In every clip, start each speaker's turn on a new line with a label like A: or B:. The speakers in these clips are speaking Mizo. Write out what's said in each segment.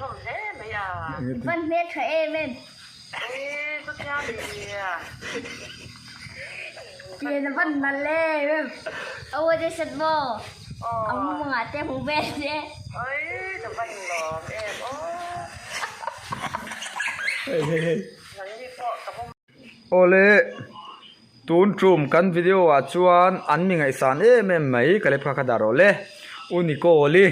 A: hlawm hle mai a.
B: I van hmel tha em em.
A: Ui chutia mi.
B: Pian a van nalh em em. Aw te sat maw? A mumangah te hmu vel che.
A: Ui ka van lawm em aw. Nangni pawh ka mum.
C: Awle, tun tum kan video ah chuan an mi ngaihsan em em mai ka lepkha kha dah rawh le. U Nicole-i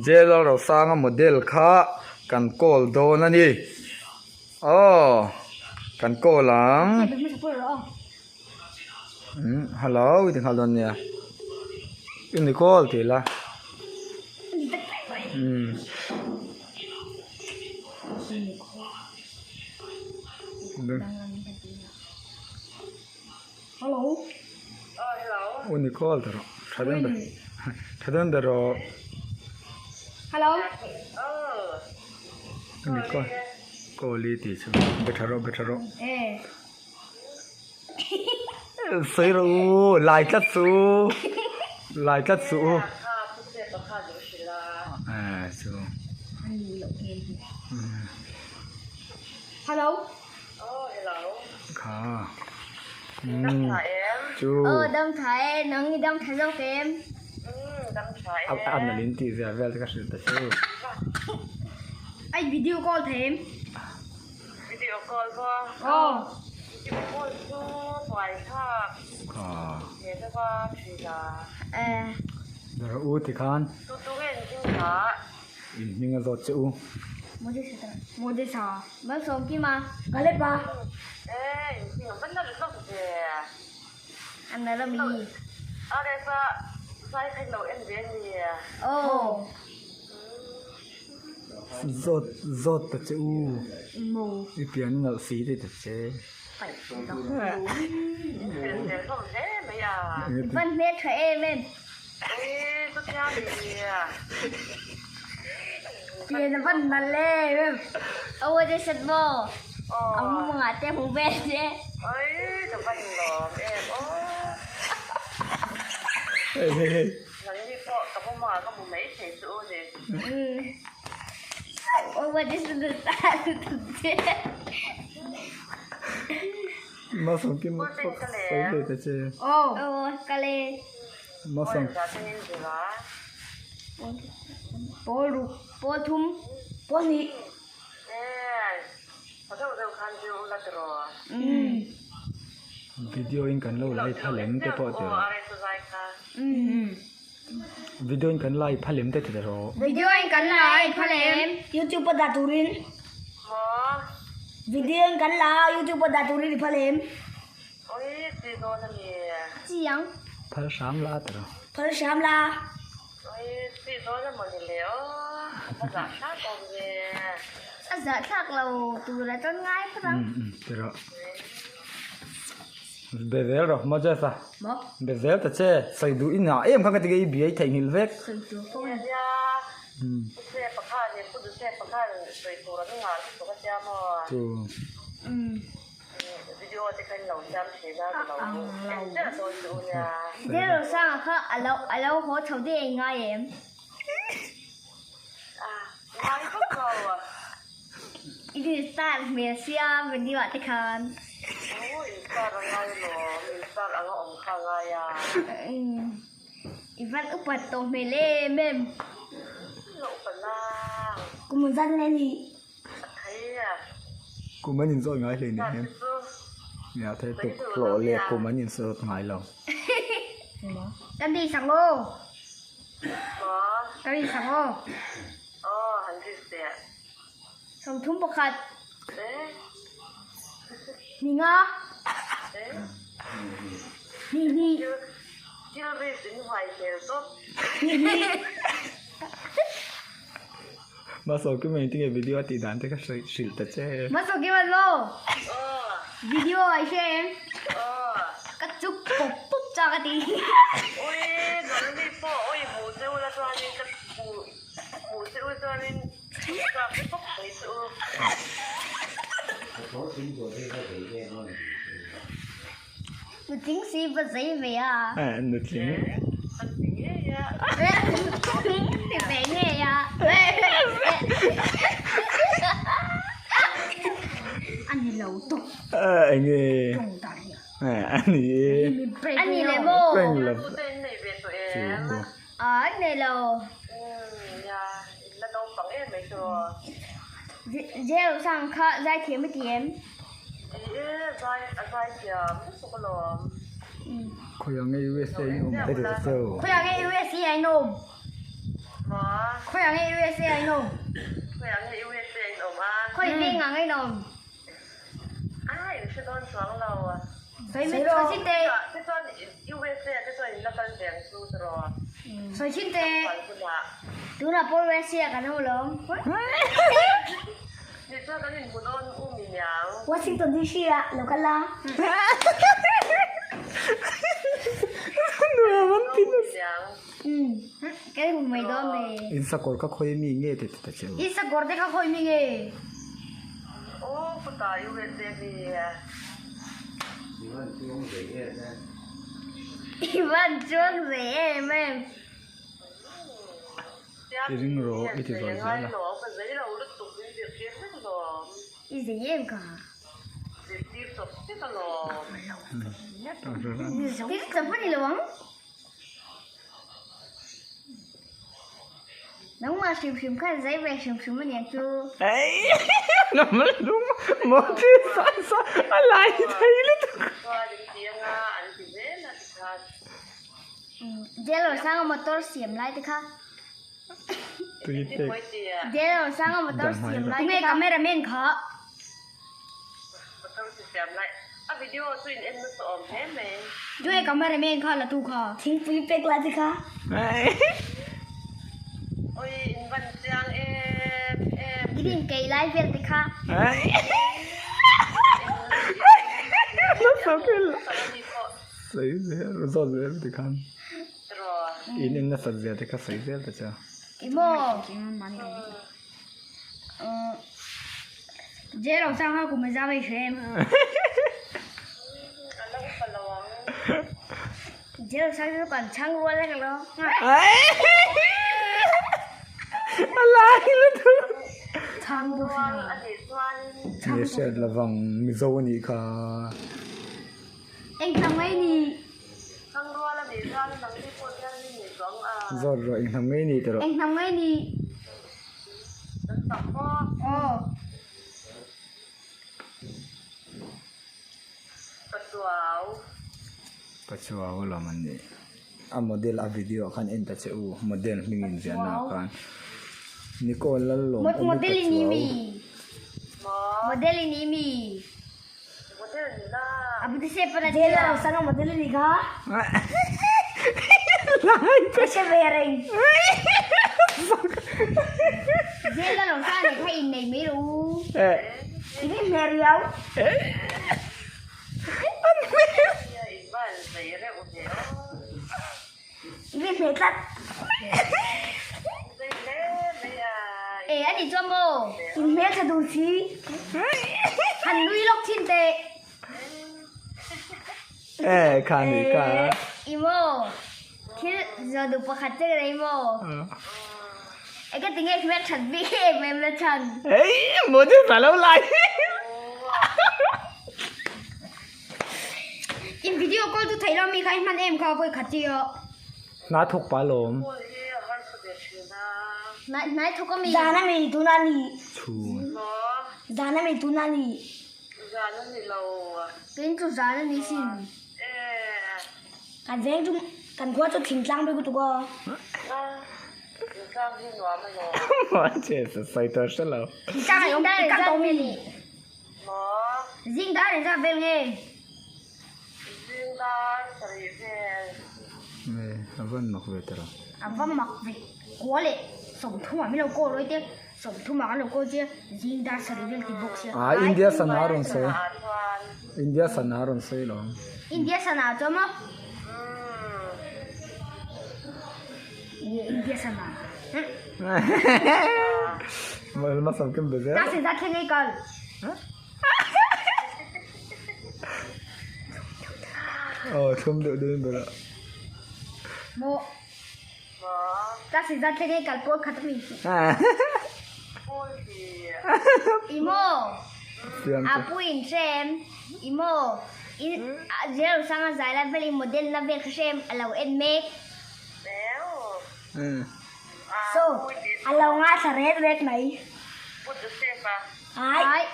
C: J-Lal Rosanga model kha kan call dawn a ni. Aw, kan call ang. Umm hello i ti nghal dawn nia. U Nicole tih la. Umm.
B: Hello.
C: U Nicole ta rawh. Tha dawn ber. Tha dawn ber rawh.
B: Hello.
C: U Nicole. Call i tih chu. Be tha rawh be tha rawh. Sawi rawh u. Lai tlat suh u. Lai tlat suh u. Eh chu.
B: Hello.
C: Kha. Umm. Chu.
B: Aw dam tha e, nang i dam tha zawk em?
C: A a nalh in tih zia vel te ka hrilh ta chu.
B: Ai video call thei em?
A: Video call maw?
B: Aw.
A: Video call chu buai thlak.
C: Kha.
A: He deuha thin a.
B: Eh.
C: Ber u ti khan.
A: Tu tu nge in hming kha?
C: In hming a zawt che u.
B: Moses a. Malsawmkima. Kalepa.
A: Eh in hming a va nalh hlawk ve.
B: A nalh a mi.
A: A resa zai kha in lo en ve a ni.
B: Aw.
C: Zawt zawt ta che u. I pian nalh si daih ta che.
B: I van hmel tha em em. Pian a van nalh em em. Aw te sat maw. A mumangah te hmu vel che.
A: Nangni pawh ka pawm a, ka hmu mai thei chu u ni.
C: Masawmkim sawi ve ta che.
B: Aw kale.
C: Masawm.
B: Pawl ruk, pawl thum, pawl hnih.
C: Video in kan lo lai pha lem te pawh ti rawh. Video in kan lai pha lem te ti rawh.
B: Video in kan lai pha lem.
D: YouTube a dah turin. Video in kan la YouTube a dah turin i pha lem.
B: Chiang.
C: Phal hram la ti rawh.
D: Phal hram la.
B: A zahthlak lo tur a tawn ngai phawt ang.
C: Ti rawh. Be zel rawh Moses a.
B: Maw?
C: Be zel ta che. Sawi duh i ngah em kha ka ti i biai theihnghilh vek.
B: Sawi tur pawh a ni.
C: Chu.
B: Zero sanga kha a lo a lo haw chho daih a ngai em? I din star hmel sia video ah te khan. I van upat tawh hmel em em.
D: Kum zat nge ni?
C: Kum an inzawt ngai hle ni em? Nia thei tuk hlawh leh kum an inzawt ngai lo.
B: Ka ni sak aw. Ka ni sak aw. 31. Ni nga. Ni hnih. Ni hnih.
C: Masawkima in tinge video a tih dan te ka hrilh ta che.
B: Masawkima lo video a i hre em? Ka chuk pawp pawp chak a ti. Nutling si va zei ve a.
C: Eh nutling.
B: Ti ve ngei a.
C: Enge? Ani e.
B: Ani le maw?
C: Prank lo.
A: Tu te in nei ve tawh em?
B: A an nei lo.
A: Umm nia, in la naupang em mai chu.
B: Jail sang kha zaithiam i ti em?
A: Ti e, zai a zaithiam lutuk alawm.
C: Khawiah nge USA in awm te ti cheu?
D: Khawiah nge USA in awm?
A: Maw?
D: Khawiah nge USA in awm?
A: Khawiah nge USA in awm a?
B: Khawi vengah nge in awm?
A: A in hre dawn chuang lo.
D: Sawi mai rawh.
B: Sawi teh.
A: Te chuan USA ah te chuan in la kal ve ang chu tiraw?
D: Sawi thin teh.
B: Tunah pawh USA ah kan awm alawm.
A: Nih chuan kan inhmu dawn u mi niang.
D: Washington DC ah lo kal la.
C: Nuam an ti nasa.
B: Kan hmu mai dawn mai.
C: In sakawr kha khawi mi nge ti ta che u?
D: In sakawr te kha khawi mi nge?
A: Aw puta USA mi.
B: I van chuang zei em em.
C: I ring rawh i ti zawi zel a.
B: I zei em ka. Thil chawp a ni lo ang. Nangmah hrim hrim khan zai ve hrim hrim a niang chu. Jail Rosanga motor siam lai te kha. Jail Rosanga motor siam lai te kha.
D: Cameraman kha. Joy cameraman kha la tu kha.
B: Thingpui pek la te kha. Green kei lai vel te kha.
C: Sawi zel zawt zel ti khan in en nasat zia te kha sawi zel ta che.
B: Emaw.
D: Jail lo sang kha kum a zau ei hre em.
B: Jail lo sang chu kan chhang rual vek lo.
C: A lai lutuk.
D: Chhang bawk si lo.
C: Nge hriat lovang Mizo a nih kha.
D: Eng hnam ngei ni?
C: Zawt rawh eng hnam ngei ni tih rawh.
D: Eng hnam ngei ni? Aw.
C: Pachuau alawm an nih. A model a video ah khan en ta che u model hming in ziahna ah khan Nicole Lalawm awmi
B: Model i ni
C: Pachuau.
B: mi? Model i ni mi?
D: Jail a rosanga model a ni kha. Ka hre ve reng.
B: Jail a rosanga nih kha innei mai rawh u.
D: I rin hmel riau. I rin hmel tlat.
B: E a ni chuan maw?
D: In hmel tha duh si.
B: Han nui lawk thin teh.
C: E kha ni kha.
B: I maw? Thil zawh duh pakhat che ka nei maw? E ka ti nge hmel that bik em em la chhan.
C: Ei model ta lo lai.
D: In video call chu theih lo mi kha i hman em kha vawi khat chi aw.
C: Hna thawk pa lawm.
B: Hnai thawk a mi.
D: Zan a mi tuna ni.
C: Chhun.
D: Zan a mi tuna ni.
A: Zan a ni lo.
B: Tin chu zan a ni sin.
D: Kan veng chu kan khua chu thingtlang bik lutuk aw.
A: Thingtlang hi nuam a lawm.
C: Mahse sawi tur hre lo.
D: Thingtlang a awm kan tawh mi ni.
A: Maw?
D: Zing dar engzat vel nge?
A: Zing dar sarih vel.
C: Nge a van mak ve tawh.
D: A va mak ve. Kua leh sawmthum ah min lo call awih te. Sawmthum ah kan lo call che zing dar sarih vel ti bawk sia.
C: Ah India sana a rawn sawi. India sana a rawn sawi lo.
D: India sana chuan maw? Nge India sana.
C: Malmasam kim be zel.
D: Ta se za thleng ei kal.
C: Aw thlum deuh deuhin ber a.
D: Maw. Ta se za thleng ei kal pawl khat a mi.
A: Pawl hi.
B: I maw? A pu in hre em? I maw? In Zirlosanga zai lai vel in model na vel kha hre em? A lo en mek.
D: So, a lo ngaithla rek rek mai.
A: Pu Joseph-a.
D: Ai.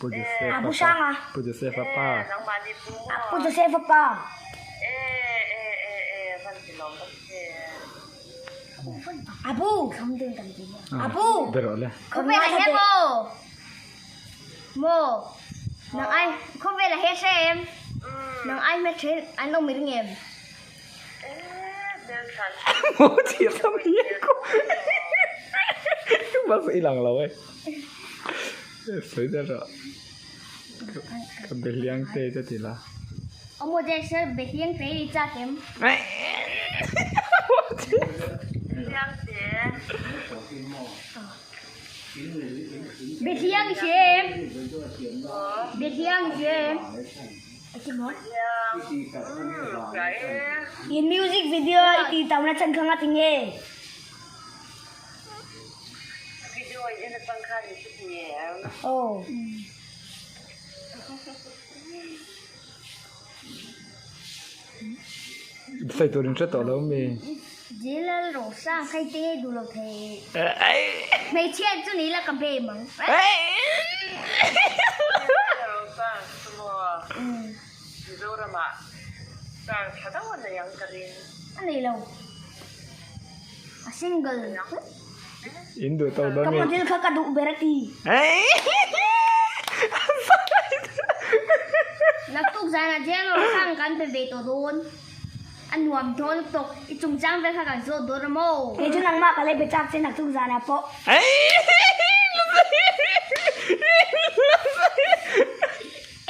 C: Pu Joseph-a
D: A pu Hranga.
C: Pu Joseph-a pa.
A: Nangmahni pu maw?
D: Pu Joseph-a pa.
A: E e e e van ti lawm ka ti.
D: A pu. A pu.
C: Ber rawh le.
B: Khawvel a he maw? Maw? Nang ai khawvel a he hre em? Nang ai hmeltha an awm i ring em?
C: Maw tih a tam hi ko. Bas i lang lo e. Sawi der rawh. Ka be hliang te te ti la.
B: Aw maw der sir be hliang te i chak em? Be hliang i hria em? Be hliang i hria em?
D: In music video i tih tam na chhan kha nga ti nge? Aw.
C: Sawi tur in hre tawh lo mi?
B: Jilal Rosang khai te ngei duh lo thei. Hmeichhia chu ni la ka be mang. A nei lo. A single.
C: In duh tawk dawn
D: Ka
C: mi?
D: model kha ka duh ber a ti.
B: Naktuk zanah Jilal Rosang kan pe ve tawh dawn. A nuam dawn tawk. I chungchang vel kha kan zawt dawn a maw?
D: Kei chu nangmah ka lei be chak che naktuk zanah pawh.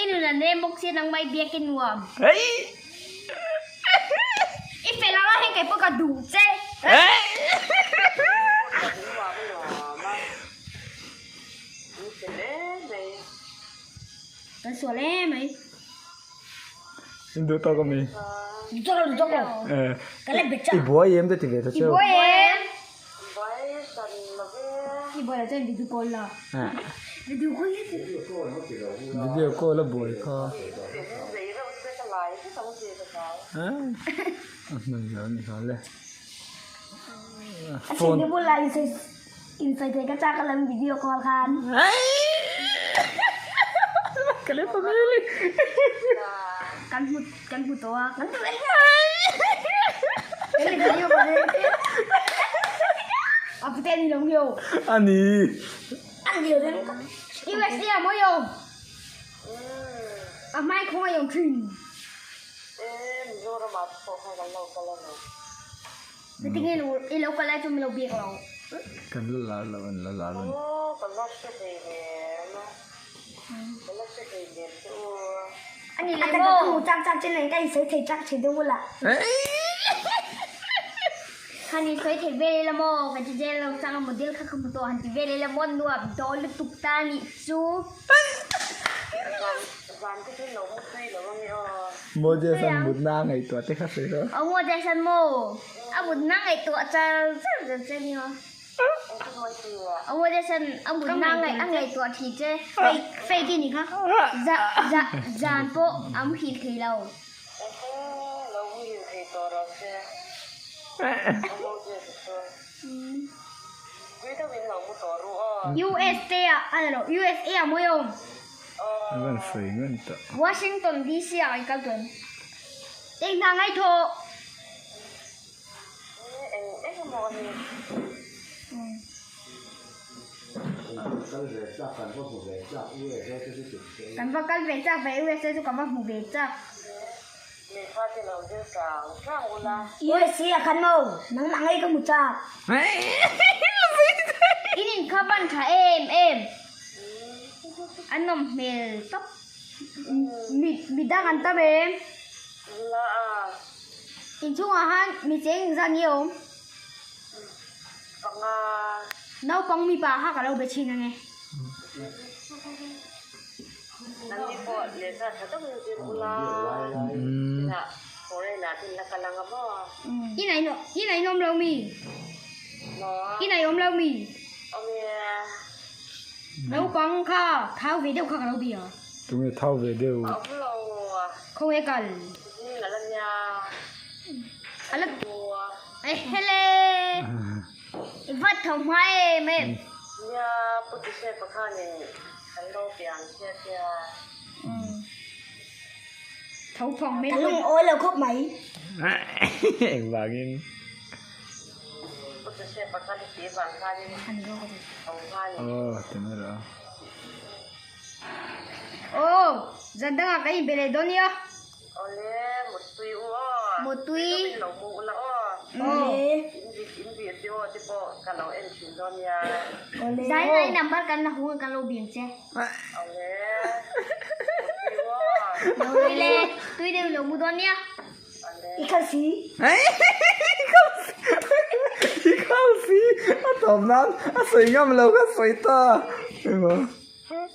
B: I nun an rem bawk sia nangmah i biak i nuam. I fel ang a heng kei pawh ka duh che. Kan sual em mai.
C: In duh tawk ami?
D: Duh tawk lo, duh tawk lo. Ka la bet chak.
C: I buai em te ti ve ta cheu.
B: I buai em?
A: Buai san lo ve.
D: I buai lo chuan video call la. Video call hi.
C: Video call a buai kha.
A: Zei reuh che ka lai vek ang che ka hlau.
C: A hman lo a ni kha le.
D: A thian te bulah in sawi In sawi thei ka chak alam video call khan.
C: Ka le family.
B: Kan hmu kan hmu tawh a.
D: Kan hmu Kan video call A pute ni lo yo.
C: Ani.
D: Ani lo den.
B: USA a mawi yo. A hmai khawng a yong thin.
A: Eh Mizoram ah te pawh khan kan lo kal a ni.
B: Heti nge i lo kal lai chu min lo biak lo.
C: Kan la lar lo an la lar lo.
A: Aw ka la hre thei lem a. Ka la hre thei lem che u.
B: Ani
D: A
B: lem
D: taka
B: aw.
D: ka hmu chak chak che nen ka insawi thei chak thin deuh ula.
B: Han insawi thei vel ila maw ka ti zel lo chang a model kha ka hmu tawh han ti vel ila maw nuam dawn lutuk ta nih chu.
A: Zan zan te chu lo mu tui lo ange aw.
C: Moses an mutna a ngaihtuah te kha sawi rawh.
B: Aw Moses an maw? A mutna ngaihtuah char char char che ni maw? Aw Moses an a mutna a ngaihtuah thi che. Fake fake i ni kha. Za za zan pawh a muhil thei lo.
A: Ehe lo muhil thei tawh rawh se. Aw Moses chu. Tui deuhin lo mu tawh ru aw.
B: USA ah a la lo USA ah mawi awm.
C: A rawn sawi ngan tawh.
B: Washington DC ah i kal tawh em? Eng hna ngai thawh?
A: Eng eng emaw a ni.
B: Kan va kal ve chak ve USA chu ka va hmu ve chak.
A: Lehkha te lo zir chang chang ula.
D: USA ah khan maw nangmah ngei ka hmu chak.
B: In inkha van tha em em. A nawm hmel tawp. Mi mi dang an tam em?
A: La a.
B: Inchhungah khan mi cheng engzat nge awm?
A: Panga.
B: Naupang mipa kha ka lo be thin ange.
A: An ni pawh lehkha tha takin zir ula. Inah foreign ah tin la kal anga maw?
B: In a inawm lo mi?
A: Maw?
B: In a i awm lo mi?
A: Awm e.
D: Naupang kha thau ve deuh kha ka lo bia.
C: Tunge thau ve deuh?
A: A awm lo.
D: Khawnge kal?
A: Zing a la nia.
B: A la Ehele! I va tho hma em em.
A: Nia Pu Joseph-a khanin kan lo pian chiah tia.
D: Tho phawng mai.
B: Ka lungawi lo khawp mai.
C: Engvangin?
A: Pu Joseph-a khan i tih vang khanin tho khanin.
C: Aw, ti mai rawh a.
D: Aw, zan dangah kan inbe leh dawn nia.
A: Awle, Mutui u aw.
B: Mutui.
A: Min lo hmu ula aw.
B: Awle.
A: In in video te pawh ka lo en thin dawn nia.
B: Awle. Zai nai number kan la hung a kan lo biang che.
A: Awle. Mutui u aw.
B: Mutui le, tui deuh lo mu dawn nia.
A: Awle.
B: I khal si.
C: I khal si. I khal si. A tawp nan a sawi ngam lo ka sawi ta. Emaw.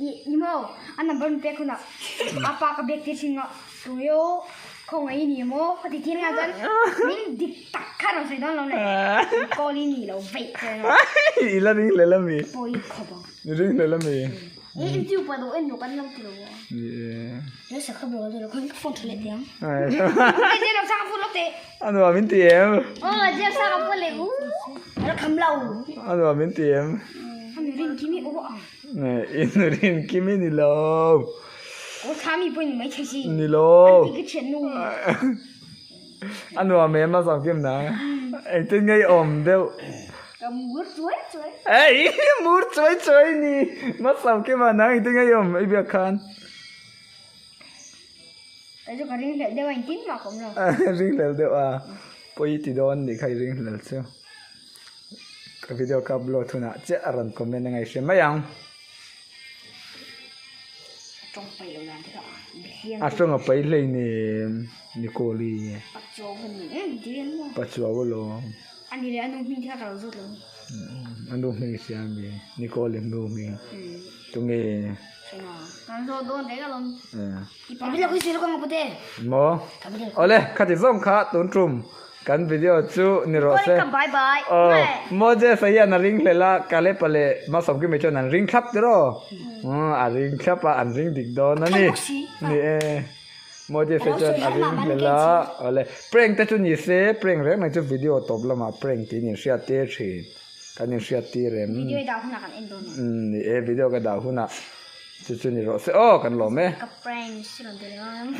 D: I maw a number min pek hunah a pa ka biak tir thin ngah tuio khawngaih i ni maw ka ti thin ngah chuan min dik tak kha rawn sawi dawn lo le call i ni lo veih che a
C: I la ring hlel ami?
D: Pawi khawp ang.
C: I ring hlel ami?
B: I YouTube ah duh en duh kan lo ti lo a.
C: Ni e.
D: Lo sakha bro lo khan ka phone tha leh teh ang. Zia lo saka phone lawk teh.
C: A nuam in ti em?
B: Aw zia saka phone leh u.
D: A la kham lo.
C: A nuam in ti em?
D: A nu rin kimi aw ang.
C: I nu rin kimi ni lo.
D: Aw tha mi pawh ni mai thei si.
C: Ni lo.
D: An ti ka thian nu.
C: A nuam em a zawng kim na. Engtin nge i awm deuh.
D: Ka mur chuai chuai.
C: Ei mur chuai chuai ni. Hmasam kim a nang engtin nge i awm i biak khan.
D: Kei chu ka ring hlelh deuh a engtin mah ka awm lo.
C: Ring hlelh deuh a. Pawi i ti dawn nih kha i ring hlelh chu. Ka video ka upload hunah chiah a rawn comment a ngaihre mai ang. A tawng a pai hlei nem Nicole-i. Pachuau alawm. A nu hming hria ami Nicole-i nu hming tunge. Maw? Awle khati zawng kha tun tum kan video chu ni rawh se. Aw Moses a hian a ring hlel a Caleb-a leh Masawmkimi chuan an ring thlap tiraw? A ring thlap a an ring dik dawn a ni. Ni e Moses a chuan a ring hlel a awle prank te chu ni se prank reng reng chu video tawp lamah prank tiin inhriat tir thin kan inhriat tir em? Ni e video ka dah hunah. Chu chu ni rawh se aw kan lawm e.
B: Ka prank si rawn ti lo ang.